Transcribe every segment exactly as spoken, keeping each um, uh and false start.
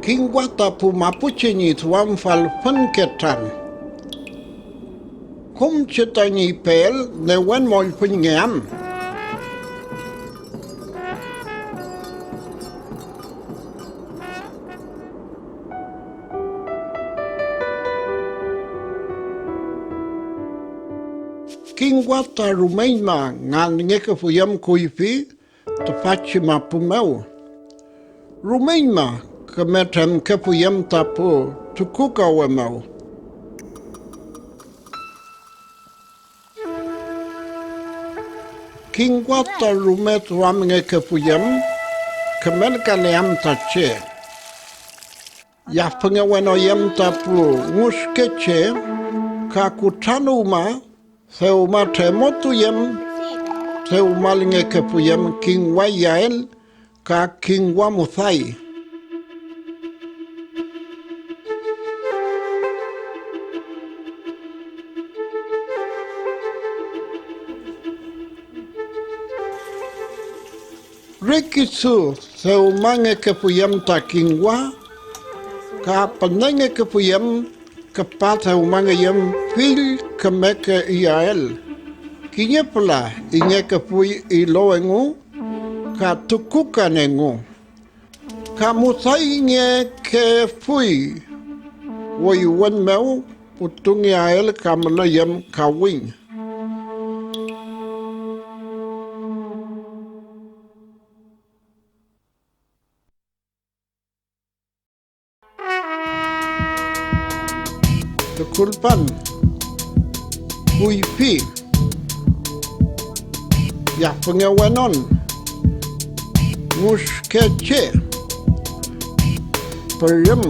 Kingwa ta pu mapuche ñi duamfal fün ketran. Kom che tañi peel newen mollfüñngeam. Kingwa ta rumeñma nganngekefuyüm kuyfi tüfachi mapu mew. Rumeñma küme tremkefuyüm ta pu tukukawe mew. Kingwa ta rume duamngekefuyüm, kümelkaleam ta che. Yafüngewenuyüm ta pu ngüskeche ka kutranuwma, dewma tremotuyüm, dewmalngekefuyüm kingwa iyael ka kingwa muday. Re kisu dewmangekefuyüm ta kingwa, ka pünengekefuyüm küpa dewmangeyüm fill kümeke iyael. Kiñe püla ingekefuy ilo engu ka tukukan engu, ka mudayngekefui weywen mew putungeael ka müleyüm kawiñ. Tukulpan, kuyfi, yafüngewenon, ngüskeche, pürüm,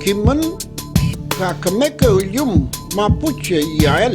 kimün ka kümeke üllüm mapuche iyael.